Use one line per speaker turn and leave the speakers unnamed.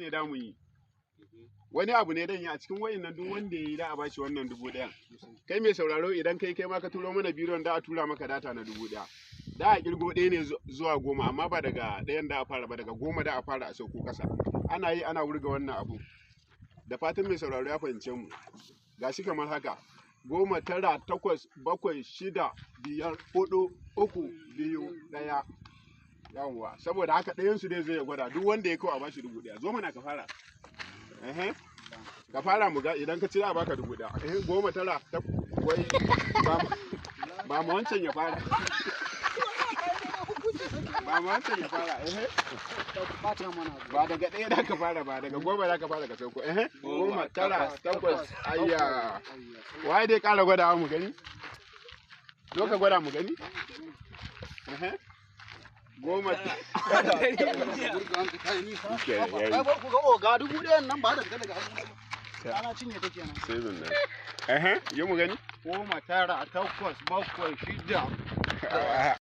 ne da mu yi. Wani abu ne dan yi a cikin wayannan, duk wanda ya yi da a bashi wannan 1000. Kai mai sauraro, idan kai ma ka turo mana bidiyon, da a tura maka data na 1000. Da a kirgo ɗaya ne zuwa 10, amma ba daga ɗayan da a fara ba, daga 10 da a fara a sauko ƙasa. Ana yi ana wurga wannan abu. Da fatan mai sauraro ya fahimce mu. Gashi kamar haka: 10, 9, 8, 7, 6, 5, 4, 3, 2, 1. Yawwa, saboda haka ɗayan su dai zai gwada, duk wanda ya kawo a bashi 1000. Zo mana ka fara. Ehe. Ka fara mu ga, idan ka ci za a baka 1000. Eh, 10, 9, wai ba mu wancan ya fara. Ba mu wancan ya fara. Ehe. Ba daga ɗaya da ka fara ba, daga 10 da ka fara ka sauko. Ehe. 10, 9, 8, ayya. Waye dai ƙara gwadawa mu gani? Zo ka gwada mu gani. Ehe. 10.
Ai ba ku ga oga, 1000 nan ba da fita daga hannu ba. Ana cinye ta kenan.
Sai zan nan. Ehe, yi mu gani.
10, 9, 8, 7, 6.